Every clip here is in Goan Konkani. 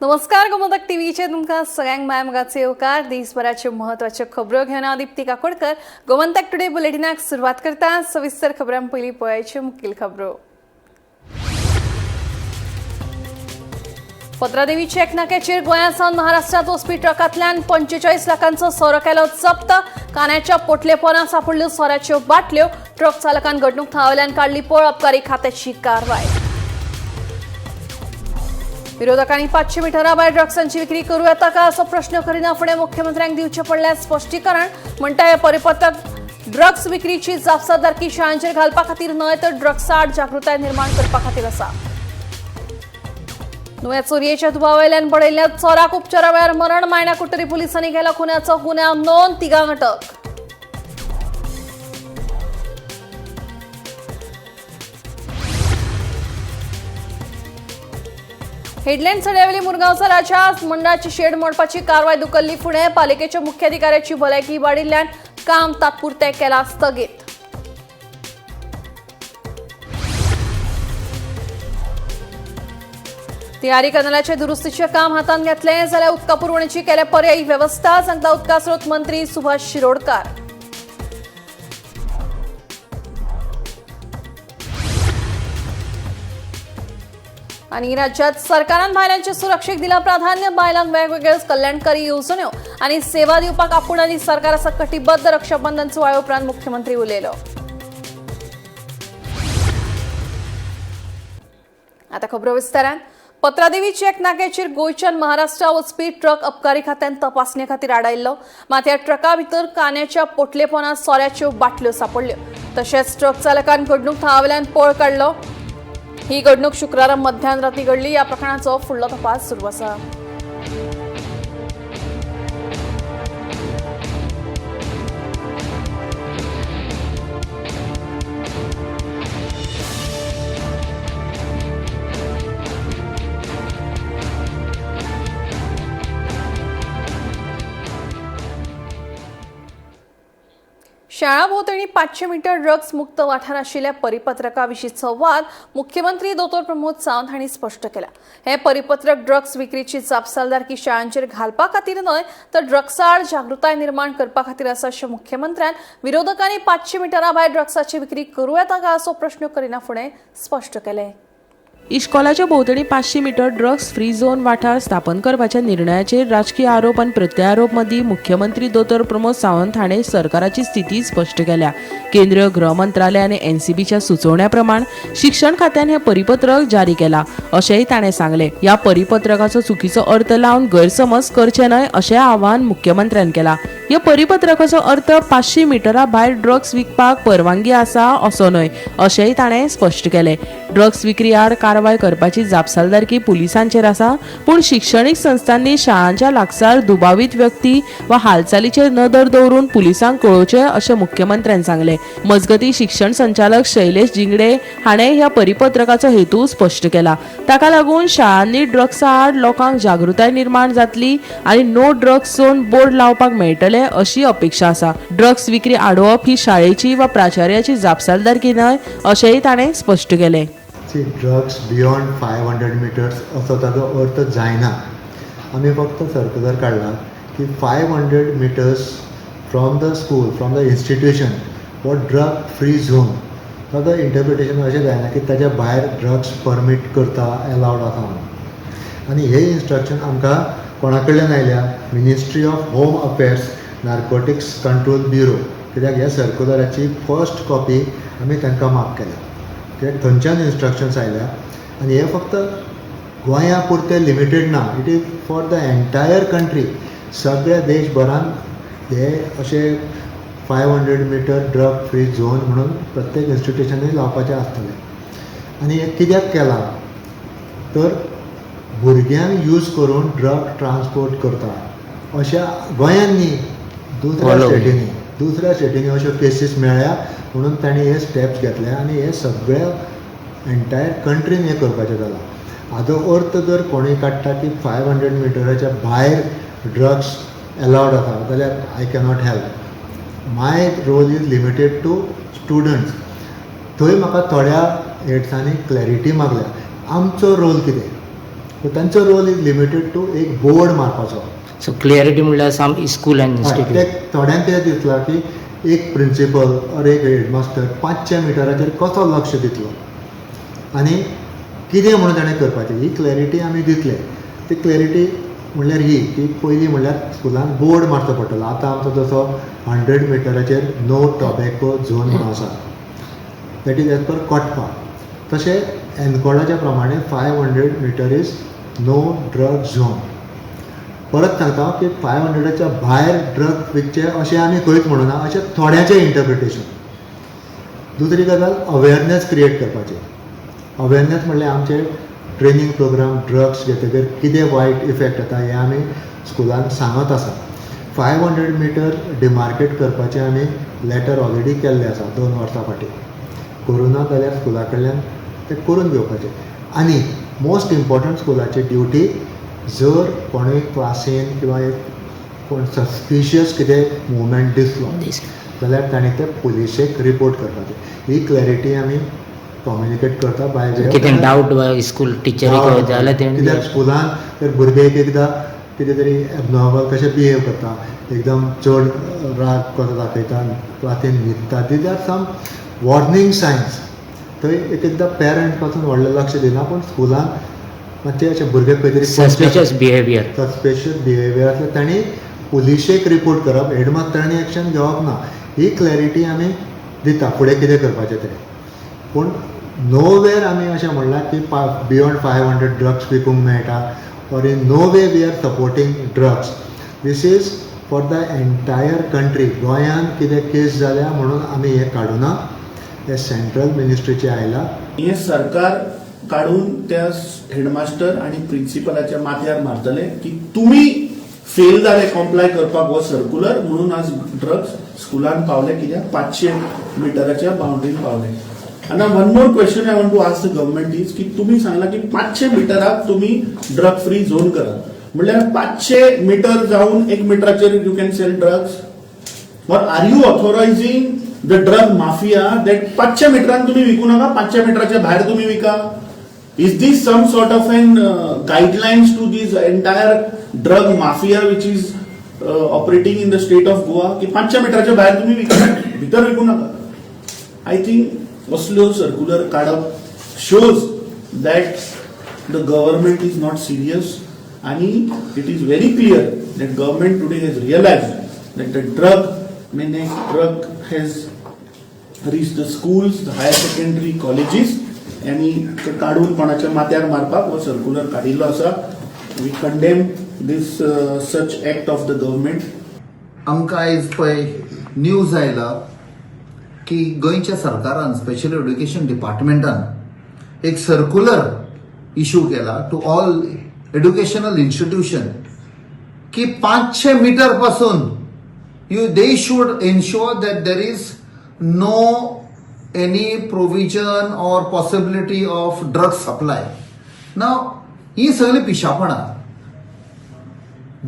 नमस्कार, गोमंतक टीव्हीचेर तुमकां सगळ्यांक माय मोगाचो येवकार. दिसभराच्यो म्हत्वाच्यो खबरो घेवन हांव दीप्ती काकोडकर गोमंतक टुडे बुलेटिनाक सुरवात करता. सविस्तर खबरां पयलीं पळयाच्यो मुखेल खबरो. पत्रादेवी चेक नाक्याचेर गोंया सावन महाराष्ट्रांत वचपी ट्रकांतल्यान 45 लाखांचो सोरो केलो जप्त. कान्याच्या पोटलेपोना सापडल्यो सोऱ्याच्यो बाटल्यो. ट्रक चालकान घडणूक थळावेल्यान काडली पळ. अबकारी खात्याची कारवाय. विरोधकांनी 500 मिटरा भायर ड्रग्सांची विक्री करूं येता का असो प्रश्न करिना फुडें मुख्यमंत्र्यांक दिवचें पडल्यार स्पश्टीकरण. म्हणटा हें परिपत्रक ड्रग्स विक्रीची जापसालदारकी शाळांचेर घालपा खातीर न्हय तर ड्रग्सा आड जागृताय निर्माण करपा खातीर आसा. नुव्या चोरयेच्या दुबावावेल्यान बडयल्ल्या चोराक उपचारा वेळार मरण. मायणा कुट्टरी पोलिसांनी केला खुन्याचो गुन्यांव नोंद. तिगांक अटक. हेडलँड सड्यावेली मुरगांवचा राजा मंडळाची शेड मोडपाची कारवाय धुकल्ली फुडें. पालिकेच्या मुख्याधिकाऱ्याची भलायकी वाडिल्ल्यान काम तात्पुरतें केलां स्थगीत. तियारी कॅनलाचे दुरुस्तीचें काम हातांत घेतलें जाल्यार उदका पुरवणेची केल्या पर्यायी वेवस्था, सांगता उदका स्रोत मंत्री सुभाष शिरोडकार. आनी राज्यात सरकारान बायलांचे सुरक्षेक दिलां प्राधान्य. बायलांक वेगवेगळ्यो कल्याणकारी येवजण्यो आनी सेवा दिवपाक आपूण आनी सरकार आसा कटिबद्ध. रक्षाबंधन सुवाळ्या उपरांत मुख्यमंत्री उलयलो. आता खबरो विस्तारान. पत्रादेवी चेक नाक्याचेर गोंयच्यान महाराष्ट्रा वचपी ट्रक अबकारी खात्यान तपासणे खातीर आडायल्लो. मात ह्या ट्रका भितर कान्याच्या पोटलेपोना सोऱ्याच्यो बाटल्यो सापडल्यो. तशेंच ट्रक चालकान घडणूक थळावेल्यान पळ काडलो. ही घडणूक शुक्रारा मध्यान राती घडली. ह्या प्रकरणाचो फुडलो तपास सुरू आसा. शाळा भोवतणी 500 मीटर ड्रग्स मुक्त वाठार आशिल्ल्या परिपत्रका विशीं संवाद मुख्यमंत्री दोतोर प्रमोद सावंत हांणी स्पश्ट केला. हें परिपत्रक ड्रग्स विक्रीची जापसालदारकी शाळांचेर घालपा खातीर न्हय तर ड्रग्सा आड जागृताय निर्माण करपा खातीर आसा अशें मुख्यमंत्र्यान विरोधकांनी 500 मिटरा भायर ड्रग्साची विक्री करूं येता काय असो प्रश्न करिना फुडें स्पश्ट केलें. इश्कोलाच्या भोंवतणी 500 मीटर ड्रग्स फ्री झोन वाठार स्थापन करपाच्या निर्णयाचेर राजकीय आरोप आनी प्रत्यारोप मदीं मुख्यमंत्री दोतोर प्रमोद सावंत हाणें सरकाराची स्थिती स्पश्ट केल्या. केंद्रीय गृह मंत्रालय आनी एनसीबीच्या सुचोवण्या प्रमाण शिक्षण खात्यान हें परिपत्रक जारी केलां अशेंय ताणें सांगलें. ह्या परिपत्रकाचो चुकीचो अर्थ लावन गैरसमज करचे न्हय अशें आवाहन मुख्यमंत्र्यान केलां. ह्या परिपत्रकाचो अर्थ 500 मिटरा भायर ड्रग्स विकपाक परवानगी आसा असो न्हय अशेंय ताणें स्पश्ट केलें. ड्रग्स विक्री आड कारवाय करपाची जापसालदारकी पुलिसांचेर आसा, पूण शिक्षणीक संस्थांनी शाळांच्या लागसार दुबावीत व्यक्ती वा हालचालीचेर नदर दवरून पुलिसांक कळोवचें अशें मुख्यमंत्र्यान सांगलें. मजगतीं शिक्षण संचालक शैलेश जिंगडे हाणें ह्या परिपत्रकाचो हेतू स्पश्ट केला. ताका लागून शाळांनी ड्रग्सा आड लोकांक जागृताय निर्माण जातली आनी नो ड्रग्स झोन बोर्ड लावपाक मेळटले अशी अपेक्षा आसा. ड्रग्स विक्री आडोवप ही शाळेची वा प्राचार्याची जापसालदारकी न्हय अशेंय ताणें स्पश्ट केलें. सी, ड्रग्स बियॉन्ड 500 मिटर्स असो ताजो अर्थ जायना. आमी फक्त सर्कुलर काडला की 500 meters from the school, from the institution हो ड्रग फ्री झोन. ताजो इंटरप्रिटेशन अशें जायना की ताज्या भायर ड्रग्स परमीट करता, एलावड आसा म्हणून. आनी हे इन्स्ट्रक्शन आमकां कोणा कडल्यान आयल्या? Ministry of home affairs, narcotics control bureau. कित्याक ह्या सर्कुलराची फर्स्ट कॉपी आमी तांकां माफ केल्या, कित्याक थंयच्यान इन्स्ट्रक्शन्स आयल्या. आनी हें फक्त गोंया पुरतें लिमिटेड ना, it is for the entire country. सगळ्या देशभरान हे अशे 500 meter drug free zone म्हणून प्रत्येक इन्स्टिट्युशनूय लावपाचें आसतलें. आनी हें कित्याक केलां तर भुरग्यांक यूज करून ड्रग ट्रान्सपोर्ट करता अशा गोंयान न्ही, दुसऱ्या स्टेटींनी अश्यो केसीस मेळ्ळ्या म्हणून तांणी हे स्टेप्स घेतले आनी हे सगळ्या एंटायर कंट्रीन हें करपाचें जालां. हाजो अर्थ जर कोणूय काडटा की 500 मिटराच्या भायर ड्रग्स एलावड आसा जाल्यार I cannot help. My role is limited to students. थंय म्हाका थोड्या हेड्सांनी क्लॅरिटी मागल्या, आमचो रोल कितें. सो तांचो रोल is limited to एक बोर्ड मारपाचो. सो क्लियरिटी म्हणल्यार सम स्कूल अँड इन्स्टिट्यूट. ते थोड्यांक कितें दिसलां की एक प्रिंसिपल ऑर एक हेडमास्टर 500 मिटराचेर कसो लक्ष दितलो आनी कितें म्हणून ताणें करपाचें, ही क्लॅरिटी आमी दितले. ती क्लॅरिटी म्हणल्यार ही की पयलीं म्हणल्यार स्कुलान बोर्ड मारचो पडटलो. आतां आमचो जसो 100 मिटराचेर नो टोबॅको झोन म्हणून आसा, that is as per COTPA. तशें एनकोडाच्या प्रमाणे 500 meter is no drug zone. परत सांगता की 500च्या भायर ड्रग विकचे अशें आमी खंयच म्हणूना, अशें थोड्याचें इंटरप्रिटेशन. दुसरी गजाल अवेरनेस क्रिएट करपाची. अवेरनेस म्हणल्यार आमचे ट्रेनींग प्रोग्राम ड्रग्स घेतकीर कितें वायट इफेक्ट येता हें आमी स्कुलान सांगत आसा. 500 मिटर डिमार्केट करपाचें आमी लेटर ऑलरेडी केल्लें आसा 2 वर्सां फाटीं. करूं ना जाल्यार स्कुला कडल्यान तें करून घेवपाचें. आनी मोस्ट इम्पॉर्टंट स्कुलाची ड्युटी, जर कोणूय क्लासीन किंवा एक कोण सस्पिशियस कितें मुवमेंट दिसलो जाल्यार ताणें तें पुलिशेक रिपोर्ट करपाचें. ही क्लॅरिटी आमी कम्युनिकेट करता बाय वे. कितें डावट स्कूल टिचरीक जाल्यार तेणी कित्याक स्कुलान तर भुरगे एक एकदां कितें तरी एबनॉर्मल कशें बिहेव करता, एकदम चड राग कसो दाखयता, क्लासीन न्हिदता, these are some warning signs. थंय एक एकदां पेरंट पासून व्हडलें लक्ष दिना, पूण स्कुलान मातशें अशें भुरगे खंय तरी सस्पिशियस बिहेवियर सस्पिशियस बिहेवियर आसल्यार तांणी पुलिशेक रिपोर्ट करप, हेडमास्टरांनी एक्शन घेवप ना. ही क्लॅरिटी आमी दिता फुडें कितें करपाचें तें. पूण नो वेर आमी अशें म्हणलां की बियोंड 500 ड्रग्स विकूंक मेळटा or in no way we are supporting drugs. This is for the entire country. गोंयांत कितें केस जाल्या म्हणून आमी हें काडुना, हें सेंट्रल मिनिस्ट्रीचें आयलां. हे सरकार काडून त्या हेडमास्टर आनी प्रिन्सिपलाच्या माथ्यार मारतले की तुमी फेल जाले कॉम्प्लाय करपाक हो सर्क्युलर, म्हणून आज ड्रग्स स्कुलान पावले, कित्याक 500 मिटराच्या बाउंड्रीन पावले. आनी one more question I want to ask the government is की तुमी सांगला की 500 मिटराक तुमी ड्रग फ्री झोन करात, म्हणल्यार 500 मिटर जावन 1 मिटराचेर you can sell drugs, or are you authorising the drug mafia that 500 मिटरान तुम्ही विकू नका, 500 मिटराच्या भायर तुम्ही विका? Is this some sort of an guidelines to this entire drug mafia which is operating in the state of Goa की 500 मिटराच्या भायर तुम्ही विका, भितर विकू नका? I think असल्यो सर्क्युलर काडप shows that the government is not serious आणि it is very clear that government today has realise that the drug menace, drug has reached the schools, the higher secondary colleges आणि ते काडून कोणाच्या माथ्यार मारपाक हो सर्क्युलर काडिल्लो आसा. We condemn this such act of the government. आमकां आयज पळय न्यूज आयला की गोंयच्या सरकारान स्पेशल एड्युकेशन डिपार्टमेंटान एक सर्क्युलर इशू केला टू ऑल एड्युकेशनल इन्स्टिट्यूशन की 500 मिटर पासून you they should ensure that there is no any provision or possibility of drug supply. Now ही सगळी पिशापणां.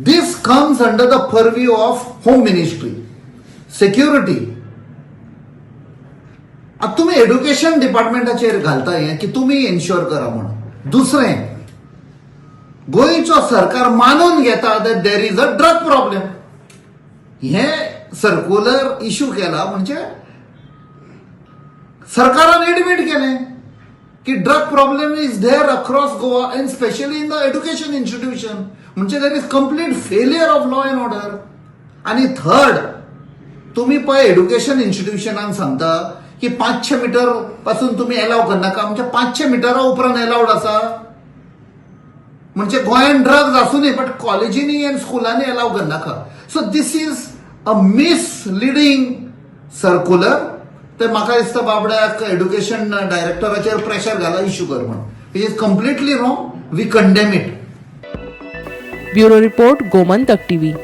This comes under the purview of Home Ministry, security. आता तुम्ही एड्युकेशन डिपार्टमेंटाचेर घालता हें की तुमी एन्श्योर करा म्हणून. दुसरें, गोंयचो सरकार मानून घेता that there is a drug problem. हे सर्क्युलर इशू केला म्हणजे सरकारान एडमीट केलें की drug problem is there across Goa and specially in the education institution. म्हणजे there is complete failure of law and order. आणि थर्ड, तुम्ही पळय एड्युकेशन इन्स्टिट्यूशनान सांगता की 500 मिटर पासून तुम्ही एलाव करनाका, म्हणजे 500 मिटरा उपरांत एलावड आसा. म्हणजे गोंयान ड्रग्ज आसूनय बट कॉलेजींनी आनी स्कुलांनी एलाव करनाका. So this is a misleading circular. ते म्हाका दिसता बाबड्याक एड्युकेशन डायरेक्टराचेर प्रेशर घाला इश्यू कर म्हणून. It is completely wrong. We condemn it. Bureau report, Gomantak TV.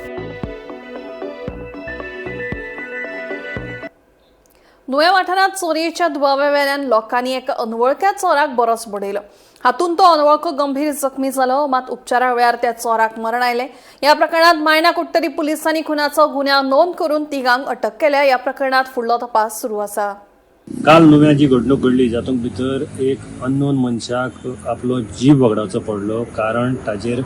Nuvem वाठारांत चोरयेच्या दुबाव्या वेल्यान लोकांनी एका अनवळख्या चोराक बरोच बडयलो. हातूंत तो अनवळखो गंभीर जखमी जालो, मात उपचारा वेळार त्या चोराक मरण आयलें. ह्या प्रकरणात मायणा कुडटरी पुलिसांनी खुनाचो गुन्यांव नोंद करून तिगांक अटक केल्या. ह्या प्रकरणात फुडलो तपास सुरू आसा. काल नुव्या जी घडणूक घडली जातूंत भितर एक अननोन मनशाक आपलो जीव वगडावचो पडलो, कारण ताजेर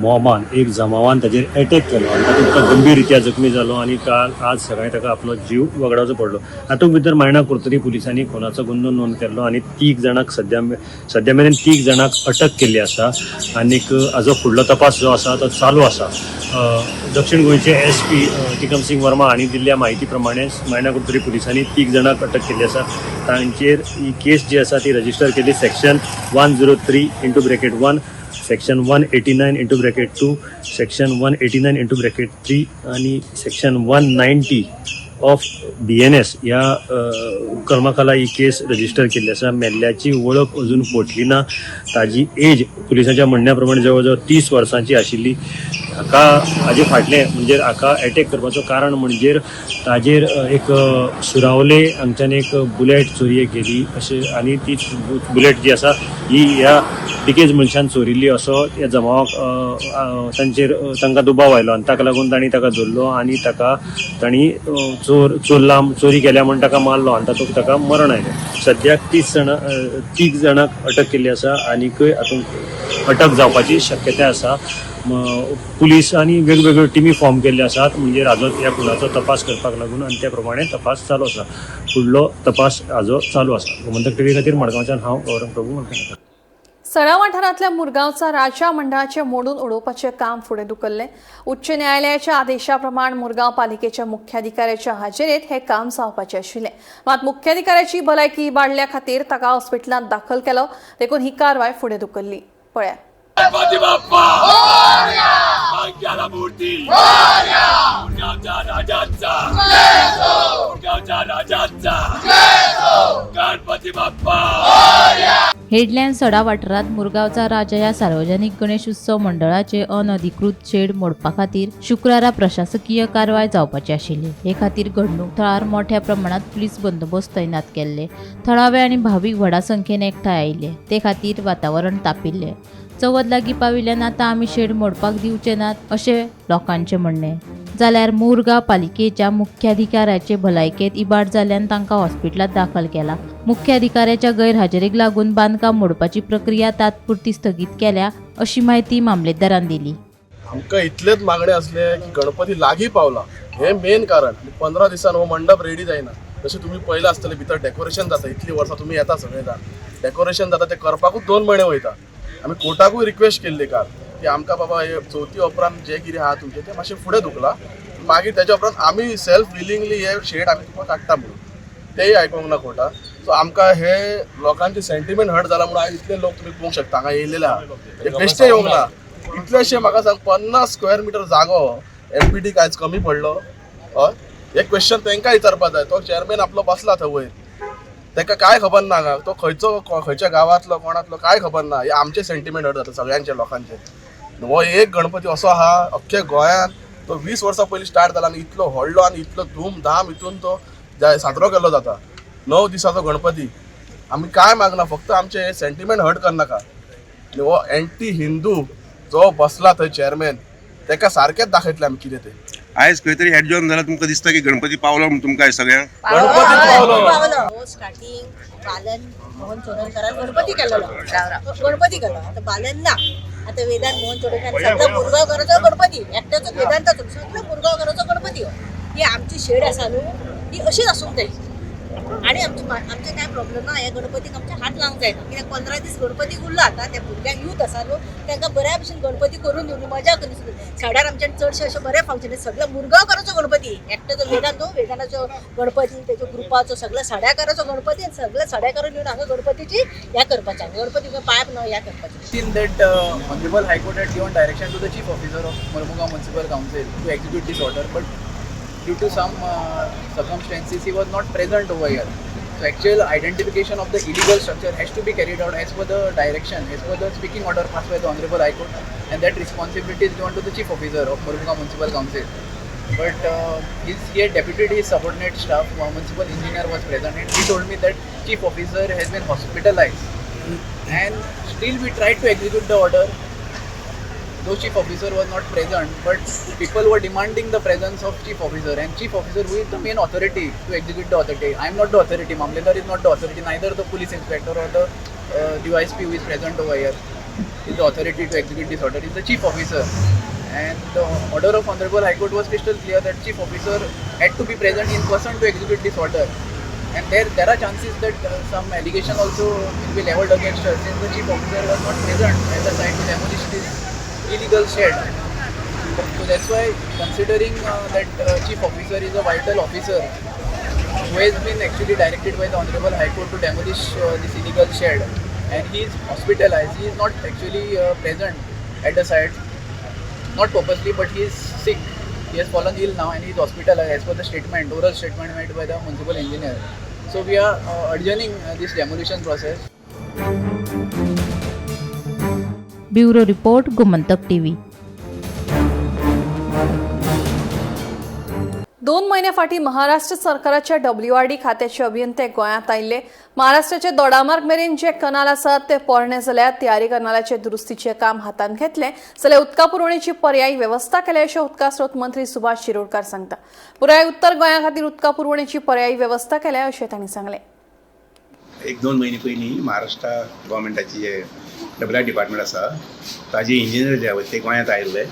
मॉबान एक जमावान ताजेर एटॅक केलो आनी तातूंत तो गंभीर रित्या जखमी जालो आनी काल आज सकाळीं ताका आपलो जीव वगडावचो पडलो. हातूंत भितर मायणा कुर्तरी पुलिसांनी खुनाचो गुन्यांव नोंद केल्लो आनी 3 जाणांक सद्या मेरेन 3 जाणांक अटक केल्ली आसा आनीक हाजो फुडलो तपास जो आसा तो चालू आसा. दक्षिण गोंयचे SP Tikam Singh Verma हांणी दिल्ल्या म्हायती प्रमाणे मायणा कुर्तरी पुलिसांनी 3 जाणांक अटक केल्ली आसा. तांचेर ही केस जी आसा ती रजिस्टर केली सेक्शन 103(1), सेक्शन 189(2), सेक्शन 189(3) आनी सेक्शन 190 ऑफ BNS ह्या कलमा खाला ही केस रजिस्टर केल्ली आसा. मेल्ल्याची वळख अजून पटली ना. ताजी एज पुलिसांच्या म्हणण्या प्रमाणे जवळ जवळ 30 वर्सांची आशिल्ली. हाका हाजे फाटलें म्हणजे हाका एटॅक करपाचो कारण म्हणजे ताजेर एक सुरावले हांगच्यान एक बुलेट चोरयेक गेली अशें आनी ती बुलेट जी आसा ही ह्या डिकेज मनशान चोरिल्ली असो ह्या जमावाक तांचेर तांकां दुबाव आयलो आनी ताका लागून तांणी ताका धरलो आनी ताका तांणी चोरी केल्या म्हूण ताका मारलो आनी तातूंत ताका मरण आयलें. सद्याक 3 जाणांक अटक केल्ली आसा आनीकय हातूंत अटक जावपाची शक्यताय आसा. पुलीस आनी वेगवेगळ्यो टिमी फॉर्म केल्ले आसात म्हणजे हाजो ह्या खुनाचो तपास करपाक लागून आनी त्या प्रमाणे तपास चालू आसा. फुडलो तपास हाजो चालू आसा. गोमंतक टीव्ही खातीर मडगांवच्यान हांव गौरव प्रभू मडगांवकर. सडा वाठारांतल्या मुरगांवचा राजा मंडळाचे मोडून उडोवपाचें काम फुडें धुकल्लें. उच्च न्यायालयाच्या आदेशा प्रमाण मुरगांव पालिकेच्या मुख्याधिकाऱ्याच्या हाजेरेत हें काम जावपाचें आशिल्लें. मात मुख्याधिकाऱ्याची भलायकी इबाडल्या खातीर ताका हॉस्पिटलांत दाखल केलो, देखून ही कारवाय फुडें धुकल्ली. पळयात. गणपती बाप्पा मांग्याला मूर्ती मुरगावच्या राजांचा मुरगावच्या राजांचा गणपती बाप्पा. हेडलँड सडा वाठारांत मुरगांवचा राजा ह्या सार्वजनिक गणेश उत्सव मंडळाचे अनधिकृत शेड मोडपा खातीर शुक्रारा प्रशासकीय कारवाय जावपाची आशिल्ली. हे खातीर घडणूक थळार मोठ्या प्रमाणात पुलीस बंदोबस्त तैनात केल्ले. थळावे आनी भावीक व्हडा संख्येन एकठांय आयिल्ले. ते खातीर वातावरण तापिल्लें. चवथ लागीं पाविल्ल्यान आतां आमी शेड मोडपाक दिवचे नात अशें लोकांचें म्हणणें. जाल्यार मुरगांव पालिकेच्या मुख्याधिकाऱ्याचे भलायकेंत इबाड जाल्ल्यान तांकां हॉस्पिटलांत दाखल केला. मुख्याधिकाऱ्याच्या गैरहाजेरीक लागून बांदकाम मोडपाची प्रक्रिया तात्पुरती स्थगीत केल्या अशी म्हायती मामलेदारान दिली. आमकां इतलेच मागणे आसले की गणपती लागीं पावला हें मेन कारण. 15 दिसान हो मंडप रेडी जायना. जशें तुमी पळयलां आसतलें भितर डेकोरेशन जाता. इतलीं वर्सां तुमी येता सगळे जाण, डेकोरेशन जाता तें करपाकूच 2 म्हयने वयता. आमी कोर्टाकूय रिक्वेस्ट केल्ली काल की आमकां बाबा हे चवथी उपरांत जें कितें आहा तुमचें तें मातशें फुडें धुकला, मागीर तेच्या उपरांत आमी सेल्फ विलिंगली हे शेड आमी तुमकां काडटा म्हणून. तेय आयकोंक ना कोर्टाक. सो आमकां हे लोकांचे सेंटिमेंट हर्ट जाला म्हणून आयज इतले लोक तुमी पळोवंक शकता हांगा येयलेले आहा. हे बेश्टे येवंक ना. इतलेशे म्हाका सांग 50 स्क्वेअर मिटर जागो एमपीटी कांयच कमी पडलो. हय, हे क्वेश्चन तांकां विचारपा जाय. तो चेअरमॅन आपलो बसला थंय वयर, ताका कांय खबर ना हांगा तो खंयचो खंयच्या गांवांतलो कोणातलो कांय खबर ना. हे आमचे सेंटिमेंट हर्ट जाता सगळ्यांचे लोकांचे. हो एक गणपती असो आहा अख्ख्या गोंयांत तो 20 वर्सां पयलीं स्टार्ट जाला आनी इतलो व्हडलो आनी इतलो धूमधाम हितून तो साजरो केल्लो जाता. 9 दिसाचो गणपती. आमी कांय मागना, फक्त आमचे सेंटिमेंट हर्ट करनाका. आनी हो एंटी हिंदू जो बसला थंय चेअरमॅन ताका सारकेंच दाखयतले आमी कितें तें. आयज खंय तरी एडजॉर्न जाला तुमकां दिसता की गणपती पावलो म्हूण तुमकां सगळ्यांक? गणपती पावलो. स्टार्टिंग बालन मोहन चोडणकारान गणपती केलेलो, गणपती केलो. आतां बालन ना, आतां वेदांत मोहन चोडणकार सगळो मुरगांवकाराचो गणपती एकट्याचो वेदांताचो सगळो मुरगांवकाराचो गणपती. हो ही आमची शेड आसा न्हू ती अशीच आसूंक जाय. आनी आमचे कांय प्रॉब्लम ना. ह्या गणपतीक आमचे हात लावंक जायना कित्याक 15 दीस गणपती उरला. आतां त्या भुरग्यांक यूथ आसा न्हू तांकां बऱ्या भशेन गणपती करून दिवन मजा करून साड्यार आमच्या चडशे अशे बरे फंक्शन सगळ्या मुरगांवकाराचो गणपती एकट्याचो वेदांत न्हू, वेदांताचो गणपती तेजो ग्रुपाचो सगळ्या सड्याकाराचो गणपती आनी सगळ्या सड्याकारून येवन हांगा गणपतीची ह्या करपाचें, गणपती पांय न्हू ह्या करपाचें. Seen that Honorable High Court had given direction to the Chief Officer of Mormugao Municipal Council to execute this order, but due to some circumstances he was not present over here. So actual identification of the illegal structure has to be carried out as per the direction, as per the speaking order passed by the Honorable High Court, and that responsibility is given to the Chief Officer of Mormugao Municipal Council. But he had deputed his subordinate staff, municipal engineer was present, and he told me that Chief Officer has been hospitalized. And still we tried to execute the order. Though chief officer was not present, but people were demanding the presence of chief officer, and chief officer who is the main authority to execute the authority. I am not the authority, Mamledar is not the authority, neither the police inspector or the DYSP who is present over here is the authority to execute this order. Is the chief officer. And the order of Honorable High Court was crystal clear that chief officer had to be present in person to execute this order. And there are chances that some allegation also will be leveled against us, since the chief officer was not present at the site to demolish this illegal shed. So that's why, considering that chief officer is a vital officer who has been actually directed by the Honorable High Court to demolish this illegal shed, and he is hospitalized, he is not actually present at the site, not purposely, but he is sick. He has fallen ill now and he is hospitalized as per the statement, oral statement made by the municipal engineer. So we are adjourning this demolition process. Bureau report, Gomantak TV. 2 म्हयन्या फाटीं महाराष्ट्र सरकाराच्या डब्ल्यूआरडी खात्याचे अभियंते गोंयांत आयिल्ले. महाराष्ट्राचे दोडामार्ग मेरेन जे कनाल आसात ते पोरणे जाल्यार तियारी कनालाचे दुरुस्तीचें काम हातांत घेतलें जाल्यार उदका पुरवणेची पर्यायी वेवस्था केल्या अशें उदका स्रोत मंत्री सुभाष शिरोडकार सांगता. पुराय उत्तर गोंया खातीर उदका पुरवणेची पर्यायी वेवस्था केल्या अशें तांणी सांगलें. 1-2 म्हयने पयलीं महाराष्ट्र गव्हर्मेंटाची जे डब्ल्यू आर डिपार्टमेंट आसा ताजे इंजिनियर जे आसा ते गोंयांत आयिल्ले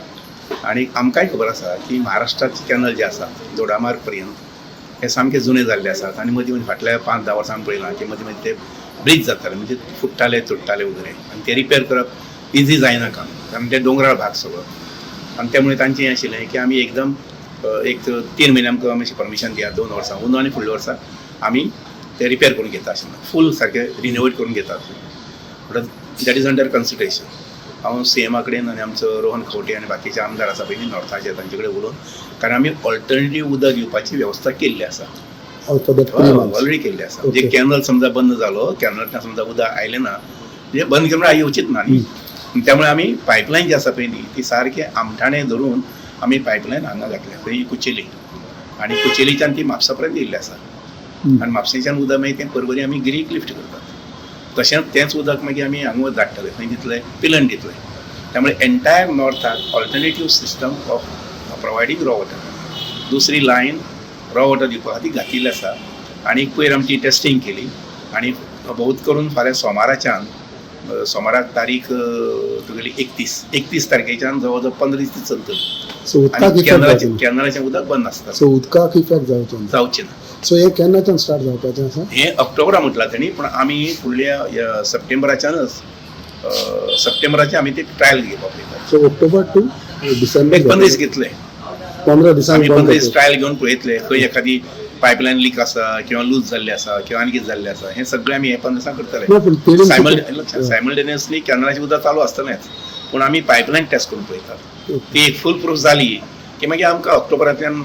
आनी आमकांय खबर आसा की महाराष्ट्राचे कॅनल जे आसात दोडामार्ग पर्यंत हे सामके जुने जाल्ले आसात आनी मदीं मदीं फाटल्या 5-10 वर्सां आमी पळयलां की मदीं मदीं ते ब्रिज जाताले, म्हणजे फुट्टाले तुट्टाले वगैरे आनी ते रिपेर करप इजी जायना काम, कारण ते दोंगराळ भाग सगळो. आनी त्यामुळे तांचें हें आशिल्लें की आमी एकदम एक 3 म्हयने आमकां मातशें परमिशन दियात, 2 वर्सां अंदू आनी फुडल्या वर्सा आमी ते रिपेर करून घेता अशें म्हणून फूल सारकें रिनोवेट करून घेतात. But that is under consideration. हांव सी एमा कडेन आनी आमचो रोहन खंवटे आनी बाकीचे आमदार आसा पळय न्ही नॉर्थाचे तांचे कडेन उलोवन, कारण आमी ऑल्टरनेटीव उदक दिवपाची वेवस्था केल्ली आसा, ऑलरेडी केल्ली आसा. म्हणजे कॅनल समजा बंद जालो, कॅनलांतल्यान समजा उदक आयलें ना म्हणजे बंद केल्यार येवचीच ना न्ही, त्यामुळे आमी पायपलायन जी आसा पळय न्ही ती सारकें आमठाणे धरून आमी पायपलायन हांगा घातल्या खंय कुचेली, आनी कुचेलीच्यान ती म्हापसा पर्यंत येयल्ली आसा आनी म्हापशेच्यान उदक मागीर तें परवरी आमी गिरीक लिफ्ट करतात. तशेंच तेंच उदक मागीर आमी हांगा धाडटले खंय दितले पिलन दितले. त्यामुळे एन्टायर नॉर्थाक alternative system of providing raw water, दुसरी लायन रॉ वॉटर दिवपा खातीर घातिल्ली आसा. आनी पयर आमची टेस्टींग केली आनी बहुत करून फाल्यां सोमाराच्यान, सोमाराक तारीख तुगेली 31 तारखेच्यान जवळ जवळ 15 दीस चलतली. कॅनलाचें उदक बंद आसता, सो उदकाक इफेक्ट जावचें ना. सो हे केन्नाच्यान स्टार्ट जावपाचें आसा? हें ऑक्टोबरा म्हटलां तेणी, पूण आमी फुडल्या सप्टेंबराच्यानच सप्टेंबराचे आमी ते ट्रायल घेवपाक पळयतात. सो ऑक्टोबर टू डिसेंबर 15 दीस घेतले, 15 दिसांनी 15 दीस ट्रायल घेवन पळयतले खंय एखादी पायपलायन लीक आसा किंवा लूज जाल्ली आसा किंवा आनी कितें जाल्लें आसा, हें सगळें आमी हे 15 दिसांक करतले. सायमल्टेनियसली कॅनलाचें उदक चालू आसतलेंच, पूण आमी पायपलायन टेस्ट करून पळयतात. ती एक फूल प्रूफ जाली की मागीर आमकां ऑक्टोबरांतल्यान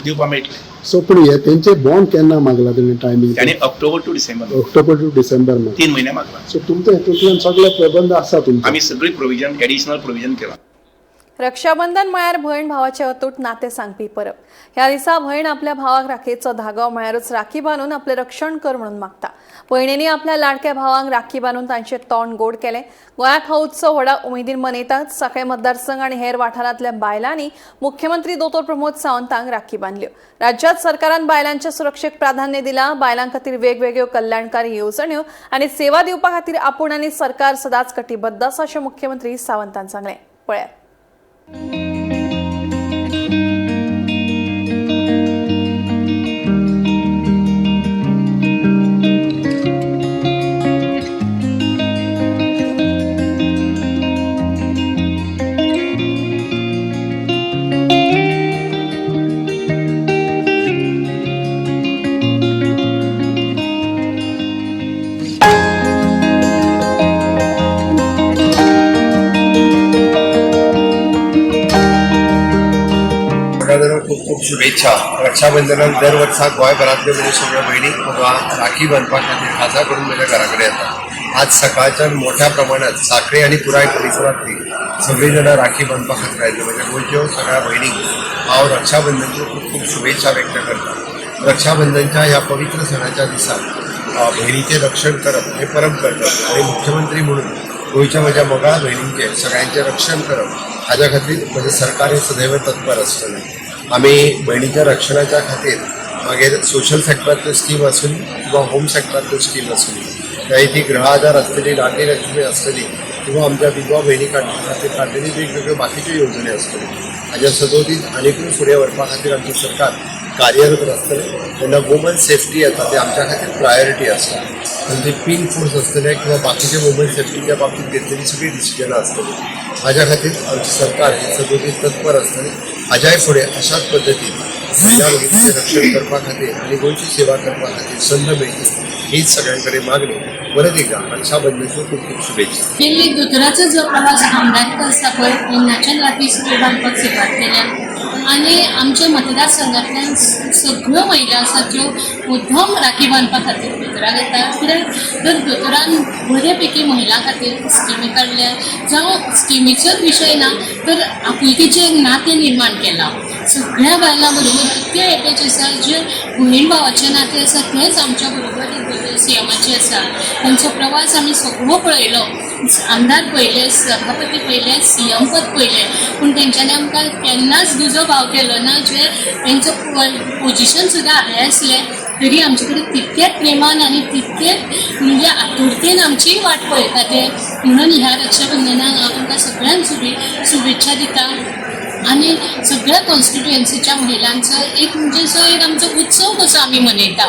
दिवपाक मेळटलें. सो पूण हे तेंचे बॉन्ड केन्ना मागला तेणी टायमींग? ताणी October to December, October to December 3 म्हयने मागला. सो तुमच्या हेतूंतल्यान सगळे प्रबंध आसा तुमचे? आमी सगळी प्रोविजन, एडिशनल प्रोविजन केलां. रक्षाबंधन म्हळ्यार भयण भावाचे अतूट नातें सांगपी परब. ह्या दिसा भयण आपल्या भावाक राखयेचो धागो म्हळ्यारूच राखी बांदून आपलें रक्षण कर म्हणून मागता. भयणींनी आपल्या लाडक्या भावांक राखी बांदून तांचें तोंड गोड केलें. गोंयांत हो उत्सव व्हडा उमेदीन मनयतात. सांखळे मतदारसंघ आनी हेर वाठारांतल्या बायलांनी मुख्यमंत्री दोतोर प्रमोद सावंतांक राखी बांदल्यो. राज्यांत सरकारान बायलांच्या सुरक्षेक प्राधान्य दिलां. बायलां खातीर वेगवेगळ्यो कल्याणकारी येवजण्यो आनी सेवा दिवपा खातीर आपूण आनी सरकार सदांच कटिबद्ध आसा अशें मुख्यमंत्री सावंतान सांगलें. पळयात. खूब खूब शुभेच्छा. रक्षाबंधनाक दर वर्सा गोंयभरांतल्यो म्हज्यो सगळ्यो भयणी म्हाका राखी बांदपा खातीर खासा करून म्हज्या घरा कडेन येता. आज सकाळच्यान मोठ्या प्रमाणात सांखळे आनी पुराय परिसरांतली सगळीं जाणां राखी बांदपा खातीर आयिल्ली. म्हज्या गोंयच्यो सगळ्या भयणींक हांव रक्षाबंधनच्यो खूब खूब शुभेच्छा व्यक्त करता. रक्षाबंधनच्या ह्या पवित्र सणाच्या दिसा भयणीचें रक्षण करप हें परम कर्तव्य आनी मुख्यमंत्री म्हणून गोंयच्या म्हज्या मोगाळ भयणींचें सगळ्यांचें रक्षण करप हाज्या खातीर म्हजें सरकार हें सदैव तत्पर आसतलें. आमी भयणीच्या रक्षणाच्या खातीर मागीर सोशल सेक्टरांतल्यो स्कीम आसूं किंवा होम सेक्टरांतल्यो स्कीम आसूं, चाहे ती गृह आधार आसतली, लाडली लक्ष्मी आसतली किंवा आमच्या विधवा भयणी खातीर काडलेली वेगवेगळ्यो बाकीच्यो येवजण्यो आसतल्यो, हाज्या सदोदीत आनीकूय फुडें व्हरपा खातीर आमचें सरकार कार्यरत आसतलें. तेन्ना वुमन सेफ्टी येता ती आमच्या खातीर प्रायोरिटी आसता, आनी ती पिंक फोर्स आसतले किंवा बाकीचे वुमन सेफ्टीच्या बाबतीत घेतलेली सगळीं डिसिजनां आसतली, हाज्या खातीर आमचें सरकार हें सदोदीत तत्पर आसतलें. हाज्याय फुडें अशाच पद्दतीन महिला भगिनीचें रक्षण करपा खातीर आनी गोंयची सेवा करपा खातीर संद मेळची हीच सगळ्यां कडेन मागणी. परत एकदा रक्षाबंधनाच्यो खूब खूब शुभेच्छा. केल्ली दोतोराचो जो प्रवास आमदारको आसा पळय तेन्नाच्यान राती स्कूल बांदपाक सुरवात केल्या आनी आमच्या मतदारसंघांतल्यान सगळ्यो महिला आसा ज्यो मुद्दम राखी बांदपा खातीर दोतोराक येता, कित्याक तर दोतोरान बरे पैकी महिलां खातीर स्किमी काडल्या, जावं स्किमीचोच विशय ना तर आपुलकीचें एक नातें निर्माण केलां. सगळ्या बायलां बरोबर इतकें एटॅच आसा, जे भयण भावाचें नातें आसा तेंच आमच्या बरोबर सीएमाचें आसा. तांचो प्रवास आमी सगळो पळयलो, आमदार पळयले, सभापती पळयले, सीएम पद पळयलें, पूण तेंच्यांनी आमकां केन्नाच दुजो भाव केलो ना. जे तेंचो पोजिशन सुद्दां हाय आसलें तरी आमचे कडेन तितकेच प्रेमान आनी तितकेच म्हणजे आतुरतेन आमची वाट पळयता ते. म्हणून ह्या रक्षाबंधनाक हांव तुमकां सगळ्यांक शुभेच्छा दिता आनी सगळ्या कॉन्स्टिट्युएन्सीच्या महिलांचो एक म्हणजे जो एक आमचो उत्सव कसो आमी मनयता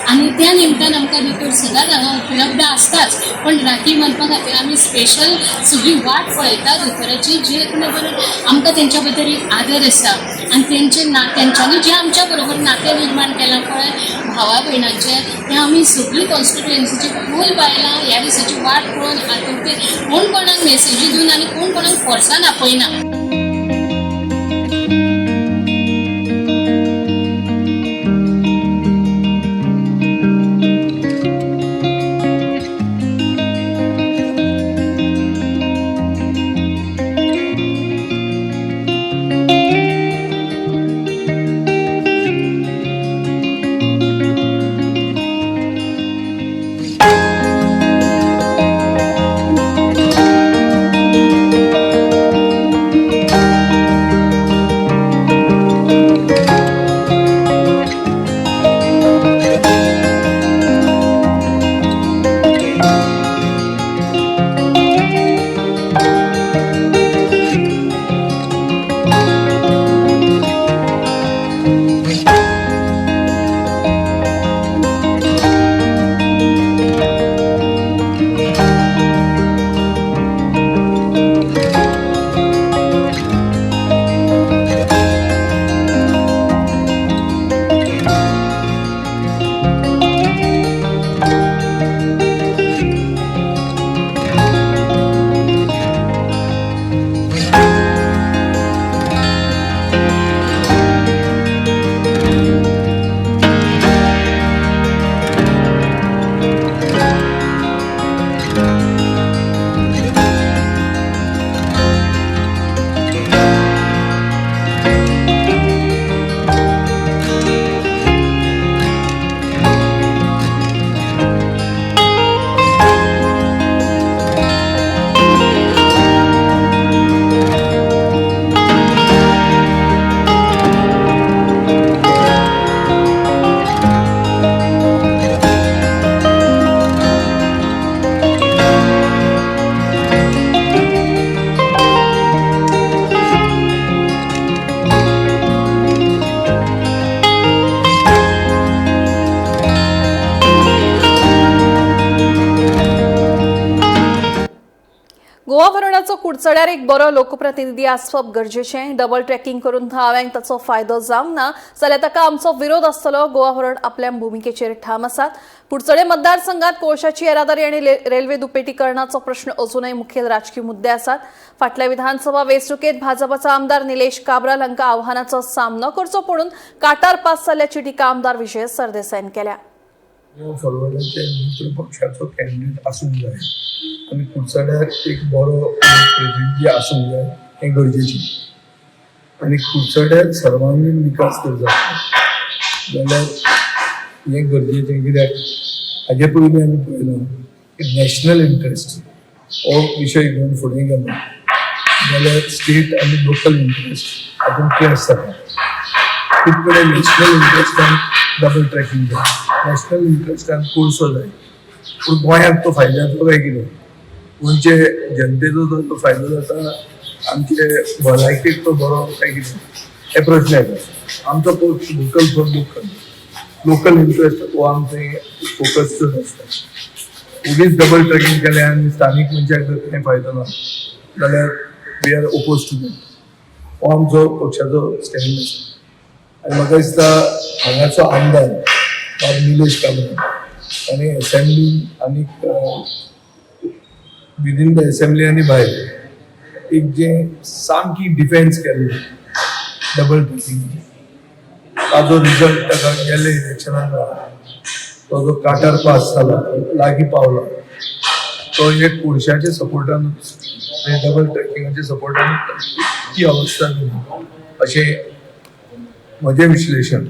आनी त्या निमतान आमकां दोतोर सदांच हांगा उपलब्ध आसताच, पण राखी बांदपा खातीर आमी स्पेशल सगळी वाट पळयता दोतोराची, जे बरोबर आमकां तेंच्या बद्दल एक आदर आसा आनी तेंचे ना तेंच्यांनी जें आमच्या बरोबर नातें निर्माण केलां पळय भावा भयणांचें, तें आमी सगळीं कॉन्स्टिट्युएन्सीची फूल बायलां ह्या दिसाची वाट पळोवन आतुरतेन कोण कोणाक मेसेजी दिवन आनी कोण कोणाक फोर्सान आपयना. गोवा भरणाचो कुडचड्यार एक बरो लोकप्रतिनिधी आसप गरजेचें. डबल ट्रॅकिंग करून थळाव्यांक ताचो फायदो जावंक ना जाल्यार ताका आमचो विरोध आसतलो. गोवा भरण आपल्या भुमिकेचेर ठाम आसात. कुडचडे मतदारसंघात कोळशाची येरादारी आनी रेल्वे दुपेटीकरणाचो प्रश्न अजूनय मुखेल राजकी मुद्दे आसात. फाटल्या विधानसभा वेंचणुकेत भाजपाचो आमदार निलेश काब्राल हांकां आव्हानाचो सामनो करचो पडून काटार पास जाल्ल्याची टिका आमदार विजय सरदेसायान केल्या. फॉरवर्डाचे मित्र पक्षाचो कॅन्डिडेट आसूंक जाय आनी कुडचड्यार एक बरो प्रतिनिधी आसूंक जाय हें गरजेचें. आनी कुडचड्यार सर्वांगीण विकास तर जाता जाल्यार हें गरजेचें, कित्याक हाजे पयलीं आमी पळयलां की नॅशनल इंट्रस्ट हो विशय घेवन फुडें गेलो जाल्यार स्टेट आनी लोकल इंट्रस्ट हातूंत क्लॅश जाता. खूब कडेन नॅशनल इंट्रस्टान डबल ट्रॅकिंग जाय, नॅशनल इंट्रस्टान कोळसो जाय, पूण गोंयांक तो फायदो जातलो काय कितें, गोंयचे जनतेचो तो फायदो जाता, आमचे भलायकेक तो बरो काय कितें, हे प्रश्न येता. आमचो पक्ष vocal for local, local interest हो आमचे फोकस चड आसता. उगीच डबल ट्रॅकिंग केलें आनी स्थानीक मनशाक जर कांय फायदो ना जाल्यार we are oppose to that. हो आमचो पक्षाचो स्टँड आसा. आनी म्हाका दिसता हांगाचो आमदार बाब निलेश काब्राल आनी एसेंब्ली आनी विदीन the assembly आनी भायर एक जे सामकी डिफेन्स केल्ली डबल ट्रॅकिंग, ताजो रिजल्ट ताका गेल्ले इलेक्शनान मेळ्ळा. तो जो काटार पास जाला, लागीं पावला, तो एक कोळशाच्या सपोर्टानूच, डबल ट्रॅकिंगाच्या सपोर्टानूच ती अवस्था जाली अशें म्हजें विश्लेशण.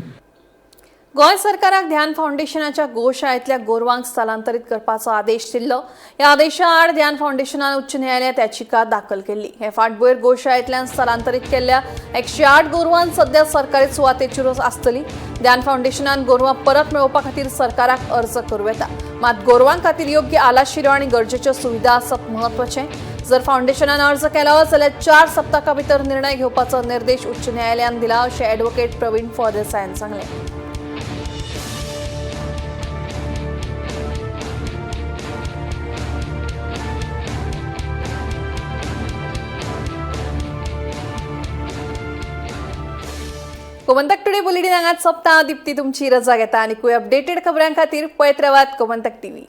गोंय सरकाराक ध्यान फावंडेशनाच्या गोशाळेंतल्या गोरवांक स्थलांतरीत करपाचो आदेश दिल्लो. ह्या आदेशा आड ध्यान फावंडेशनान उच्च न्यायालयांत याचिका दाखल केल्ली. हे फाटभुंयेर गोशाळेंतल्यान स्थलांतरीत केल्ल्या 108 गोरवां सध्या सरकारी सुवातेचेरूच आसतली. ध्यान फावंडेशनान गोरवां परत मेळोवपा खातीर सरकाराक अर्ज करूं येता. मात गोरवां खातीर योग्य आलाशिरो आनी गरजेच्यो सुविधा आसप म्हत्वाचें. जर फावंडेशनान अर्ज केलो जाल्यार 4 सप्तकां भितर निर्णय घेवपाचो निर्देश उच्च न्यायालयान दिला अशें ॲडव्होकेट प्रवीण फळदेसायान सांगलें. गोमंतक टुडे बुलेटिन हांगाच सोंपता. दीप्ती तुमची रजा घेता आनी अपडेटेड खबरां खातीर पळयत रावात गोमंतक टीव्ही.